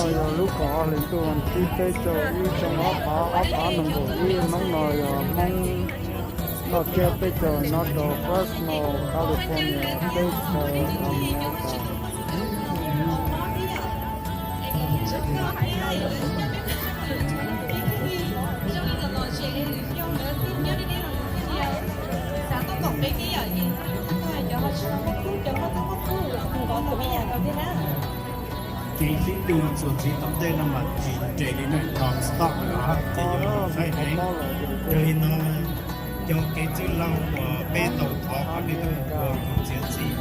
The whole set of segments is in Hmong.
Yog lub kaum ob hlis ntuj vas thib peb caug ib xyoo ob phav ob phav nees nkaum ib, hnub no yog Hmoob noj tsiab peb caug no rau Fresno, California, Texas, America. Kev sib tw txuas ntxiv tom ntej no mas tsis nres li ne, non stop lawm os, ces yuav zoo saib heev. Yog li no, cov kev txwj laug uas peb tau thov kom nej tuaj ua tus txiav txim,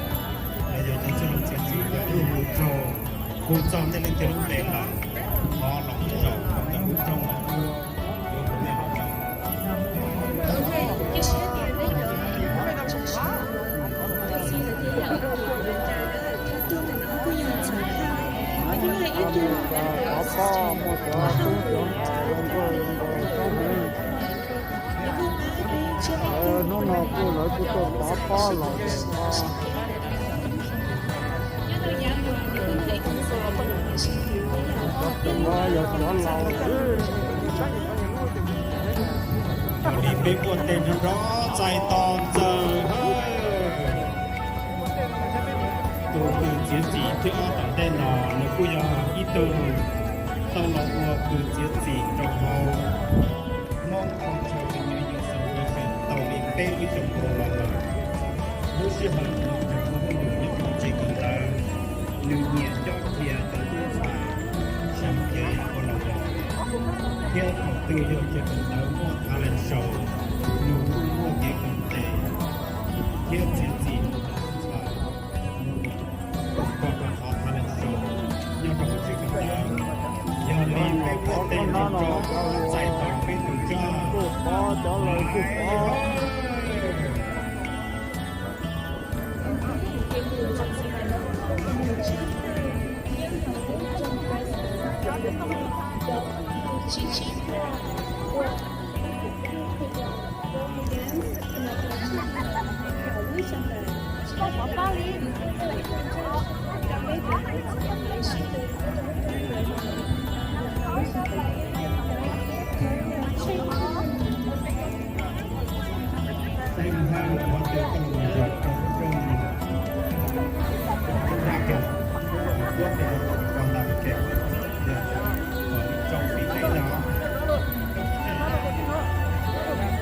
los yog cov txwj laug txiav txim uas tuaj mus rau, hu txog nej leej twg lub npe lawm, thov los mus zaum rau ntawm lub rooj los ua, yuav kom nej los zaum. Hnub no kuj lawv kuj tuaj pov pob los yog cov laus. Li peb muaj tej nrov nrov txais tos ntxaws hawb. Tus kws txiav txim thib ob tom ntej no nws kuj yog ib tug tau los ua kws txiav txim rau hauv Hmoob Cultural Community Association tau li peb lub xyoos nkaus los lawm. Lub sij hawm nws mus ua hauj lwm nyob hauv tsev kawm ntawv, nws nyiam cob qhia cov tub ntxhais xyoo cev ua laus zog, thiab thaum twg yog tsev kawm ntawv muaj talent show, nws kuj muaj kev koom tes thiab txiav txim rau cov tub ntxhais mus kom rau qhov talent show nyob rau hauv tsev kawm ntawv. Yog li peb muaj tej nrov nrov txais tos peb tus tsaj.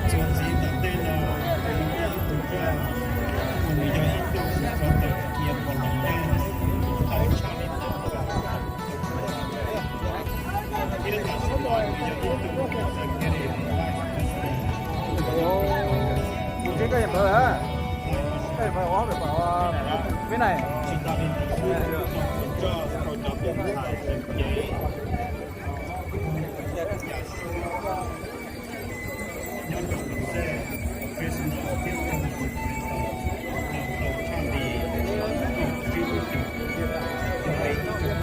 Txuas ntxiv tom ntej no, tus tsaj, nws yog ib tug sawv tawm cia pos los nyob tawv tshaj li tawv. Thiab tam sim no nws yog ib tug executive vice president. Tsis tas li ntawd xwb, tus tsaj rau cov tus ntxhais xeem cev nyob rau Fresno thiab rau Fresno los tau tshaj li kaum tsib lub xyoos. Yog li tus tsaj,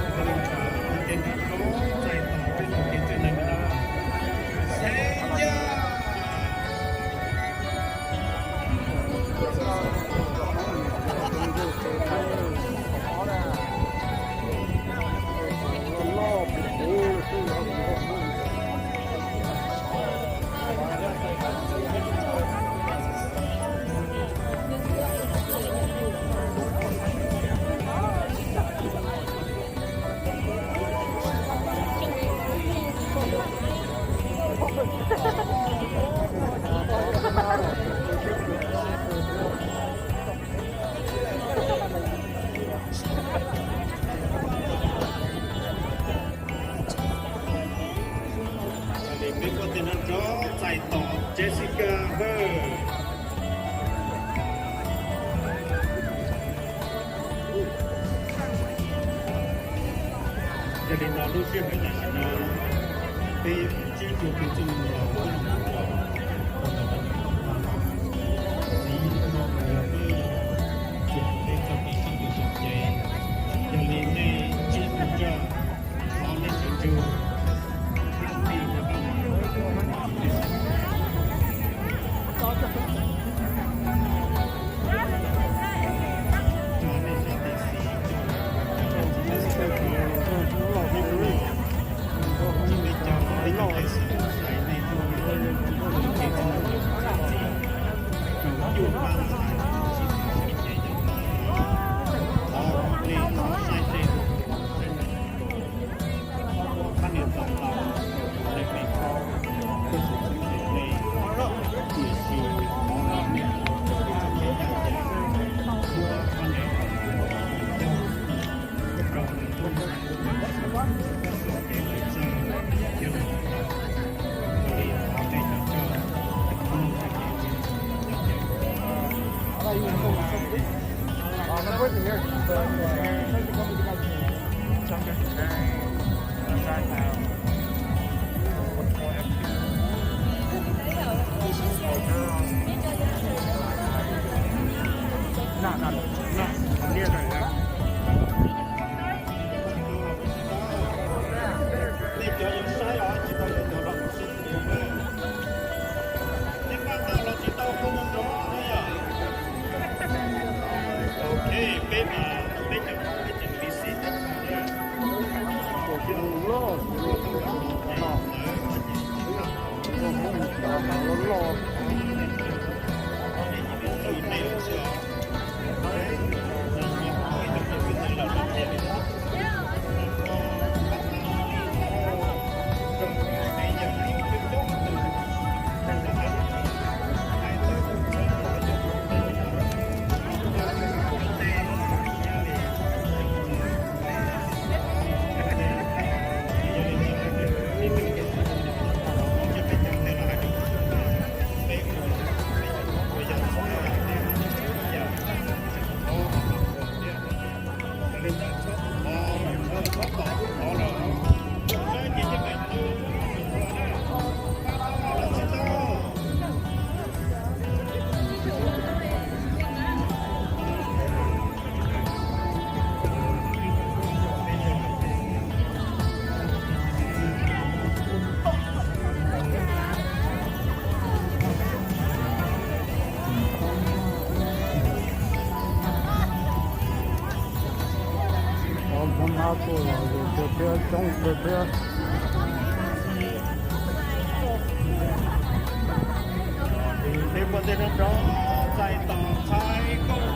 tej nrov nrov txais tos peb tus kev txwj neeg no. Xeeb Yaj. Peb kuj tej nrov nrov txais tos Jessica hawb. Yog li no lub sij hawm tam sim no peb tsib tug kws txwj laug los ua lub no, txiv no yog peb tsuam peb txoj kev sib tw xyoo cev. Yog li nej tsib tug tsaj, thov nej sawv ntsug thiab nej tso nej sab tes xis rau cov txiv neej sib tw, nej lub Thiab coob kawg thiab. Peb muaj tej roob rau txais tos ntxhais nkauj